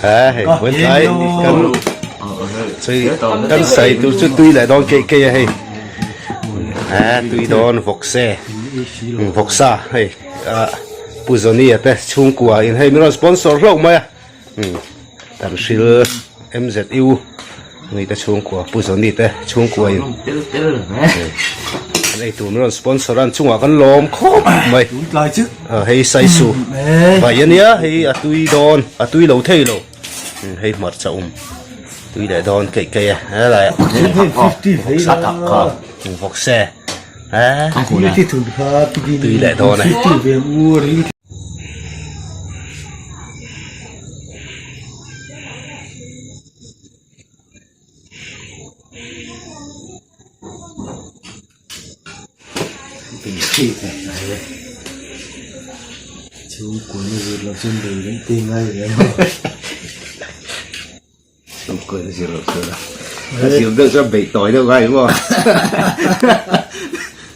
Ha hei vawiin tlai kan chui kan sai tur chu tui leh dawn keih keih a hei ha tui dawn vawkse vawksa hei ah Pu Johnny-a te chhungkua in hei min rawn sponsor hlauh mai a kan hril M_Z_U mi te chhungkua Pu Johnny te chhungkua in an eitur min rawn sponsor a an chungah kan lawm khawp mai hei saisu vai ania hei a tui dawn a tui lo thei lo hei hmarcha awm tui leh dawn keih keih a helai ah vawkse tui leh dawn e. Chhungkuaina zir loh chuan a zir deuh chuan beih tawi deuh ngai maw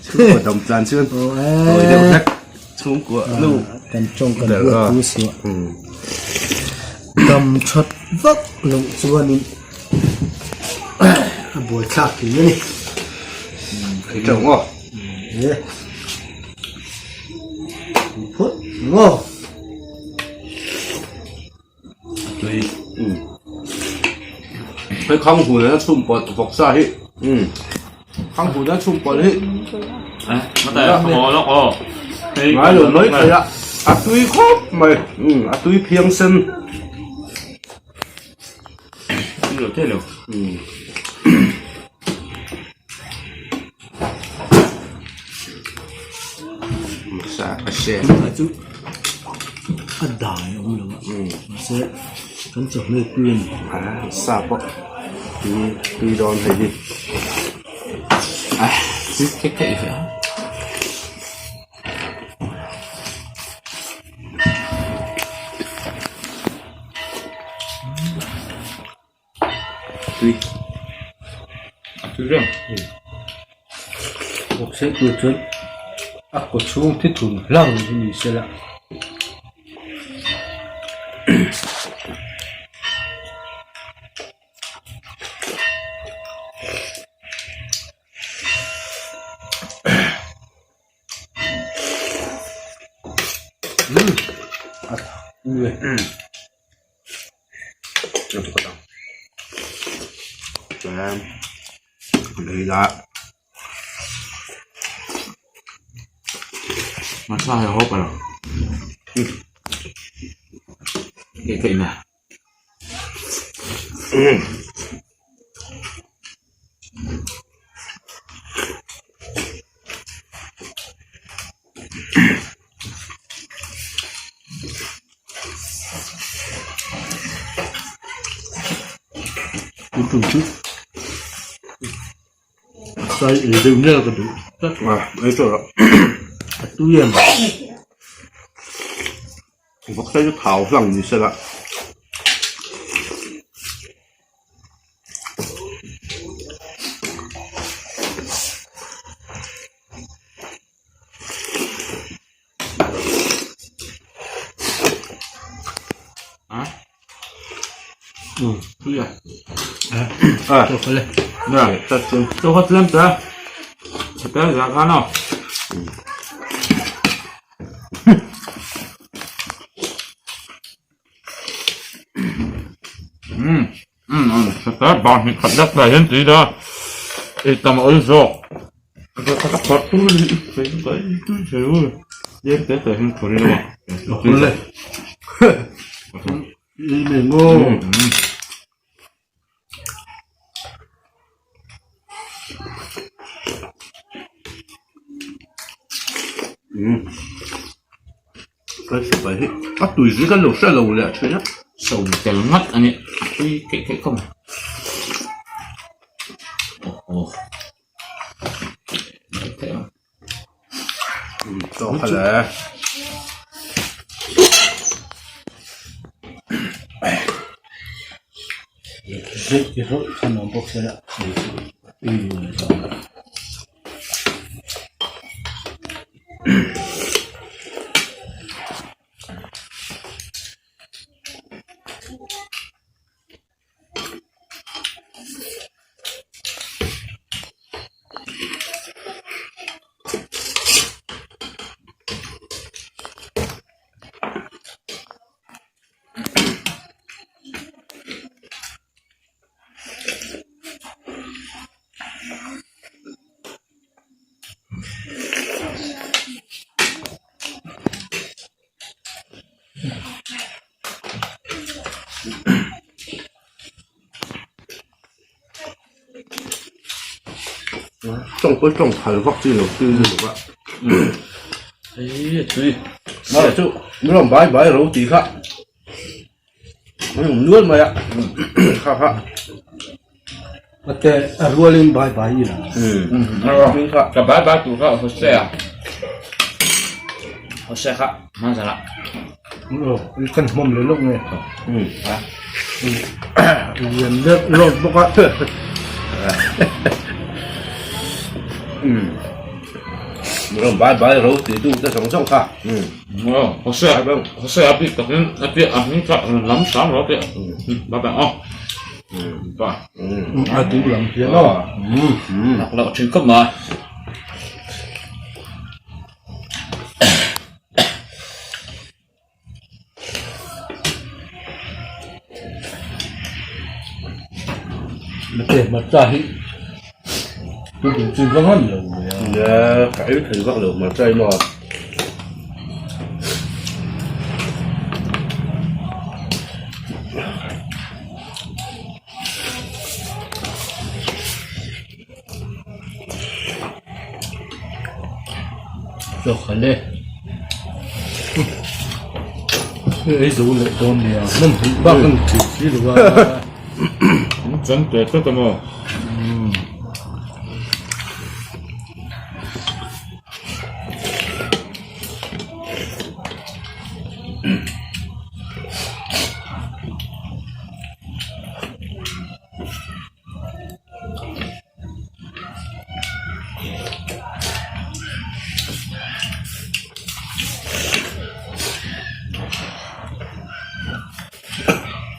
chhungkua dam tlan chuan tawi deuh hlek chhungkua nu kan tawng kan buat tu suah dam that vak loh chuanin a buai thlak thin a ni tawng aw e phawt maw Tui. Hei khang hu nena chhum pawlh vawk sa hi. Khang hu nena chhum pawlh hi. Ngai lo mai thei a. A tui khawp mai. A tui phiang sen. Chu a dai a awm lo a mahse kan chawhmeh tui a ni. Sa pawh tui tui dawn hei hi. Tui. A tui reng. Vawk sei tur chuan a kaw chhung thi thun hlang hi ni se la. A tui e. Chuan lei la Masala hi a hawp a lo Keih keih na. Tun chu sai ei deuh nel ka duh tlat a ei tawh loh a tui em vawk sai chu thau hlang ni sela. A tui zui kan lo hre lo leh thin a. So tel ngat a ni a tui keih keih khawp mai. Aw Tawk kha le. Zet i rawlh kha nuam bawk se la. Tawng pawh tawng phal vak chi lo tui lutuk a. Hei tui. Mahse chu min rawn bai bai ro tih kha an awm nual mai a kha kha. Ate a rualin bai bai i la. Ka bai bai tur kha Jose a. Jose kha hman zan ah. Kan hmawm leh lawk nge. Lian deuh lawk bawk a. Min bai bai ro ti tu te zawng zawng kha. Jose Jose a bik takin a tia a hming kha lam sang ro te. Bai bai aw. Ba. A tu lam hian aw. Nak loh thin khawp mai. Mate hmarcha hi tu ding chu va ngam lo mai a. Nia ka ei thei vak lo hmarcha hi maw. Chaw khalh e ei zo leh dawn nia hman hnih bak a ni thei si lo a an chan teh tlat a maw.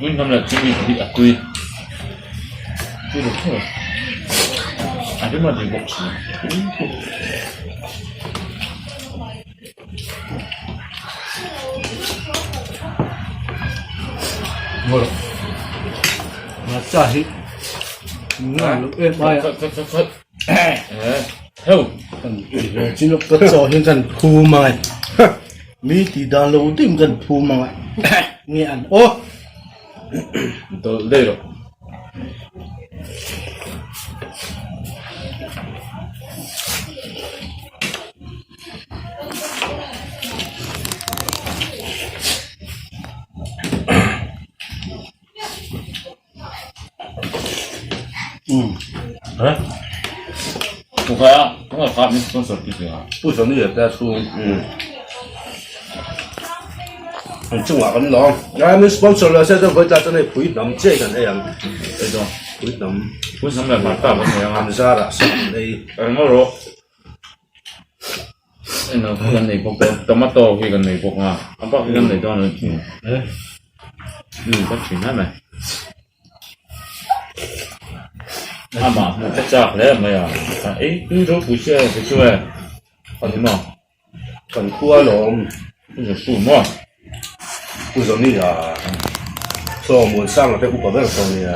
Tui hnam leh chimi hi a tui tui lo theuh a a rem a ni bawk si. Hmarcha hi ngan loh em ai a. Chin ka chaw hian kan phum ang e. Mi tih dan lo dim kan phum ang e. Nge an aw. Dawlh daih rawh. An chungah kan lawm a min sponsor lo se chuan vawi tla chuan hei pui hnam chiah hi kan ei ang pui hnam an zarah sa kan ei. Eng khi kan nei bawk a tomato khi kan nei bawk a a bak hi kan nei dawn a ni ka thin em mai amah hmuh ka chak hle mai a ei tui ropui sia kei chu e a ni maw kan khua lawm pu Joshua maw pu Johnny a saw Muansanga te upa ber saw nia.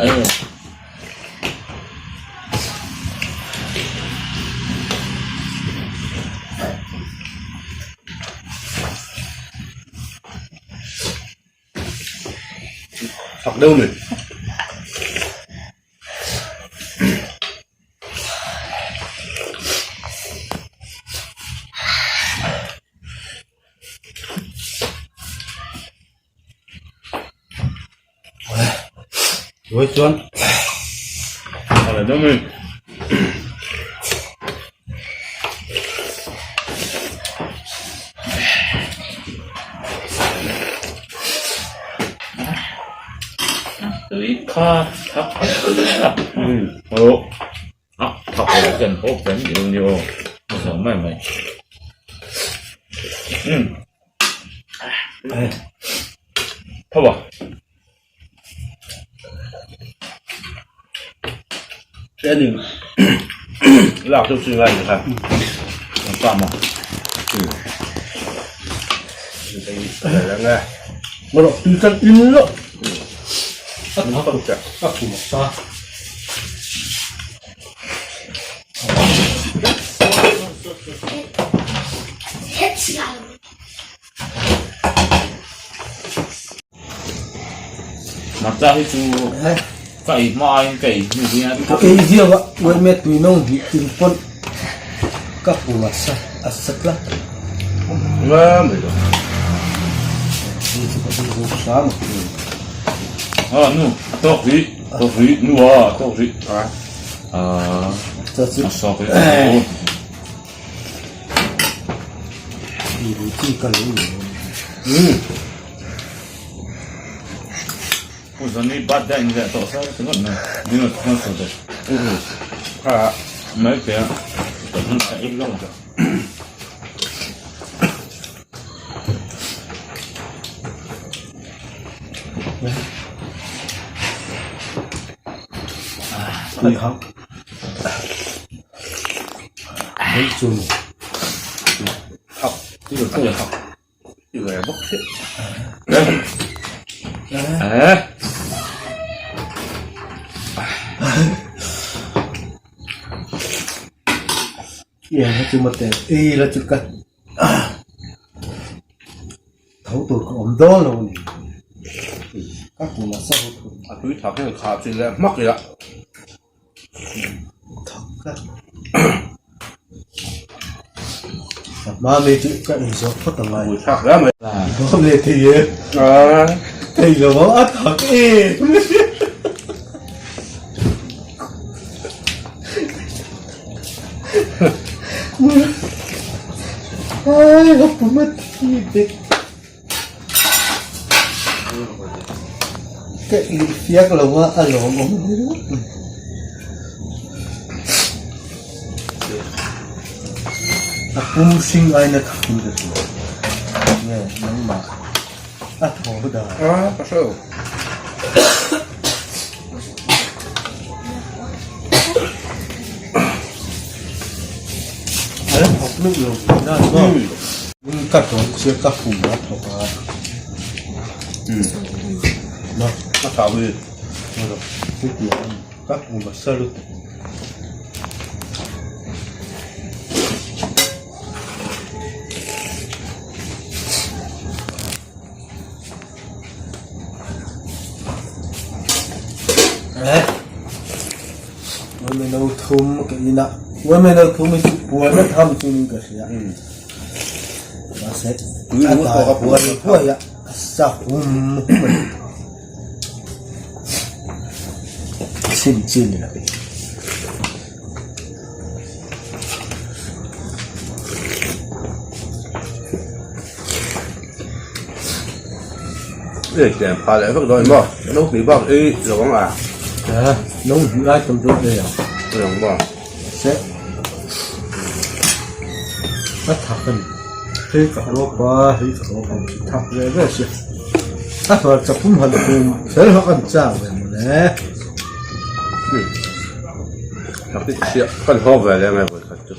Thak deuh ni. Ôi chuan Ala deuh mai. Tui kha thak a. A thak lo hian pawh kan ni lo ni aw a zawng mai mai umm tho a. Training lak chu chu ngai ni kha ang pa maw ang e Marawh tui kan in loh a thak a khum a sa. Hmarcha hi chu ka ei hma aiin ka ei hnu hian a Ka ei viau a, uaime tui no hnih tin pawn ka pum a sa a sa tlat. Nga mai lo. Hei chu ka ei zo hram a. A nu a tawk rih, a tawk rih, nu a a tawk rih. A a sawk rih. Ei la chu ka tho tur ka awm dawn lo a ni ka hmu nasa ho thung. A tui thak hian kha chi leh hmak ila. Mami chu ka inzawh phawt ang ai. Thlak hle mai. Bawm leh thei e. Thei lo a thak e. Ai ka pum a thi vek. Ka infiak lo a a lawmawm ringawt mai. A pum hring aina thakin ka hria. Nge nangmah a thaw dan. A ka hre lo. A la thawk luh lo tihna a ni maw? Ka tawng chiah ka hum a thawk a. Na a thau hi. Ka hum a sa lutuk. Uaimeno thum ka in a, uaimeno thum hi chu puan a tham chungin ka hria. Mahse, a dai huai huai a, a sa hum hum a ni. Chhin chi ni lo. Ei tlem pha leh vek dawn maw? No hnih bak ei lo ang a. A, no hnih lai tam dawn ei ang. Ei ang maw? Se. A thak a ni. Hei ka rawp a, hei ka rawp ang chi thak ve ve si. A hmar chapum han tum fel hawk an chak ve mawle. Thak hi chhiah kan haw ve leh ngai vawikhat chu.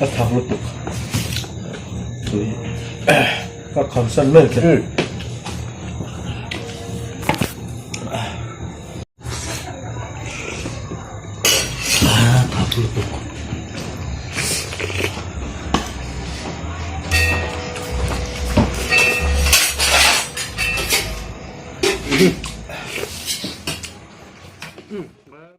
A thak lutuk tui ka kham san mai che a thak lutuk.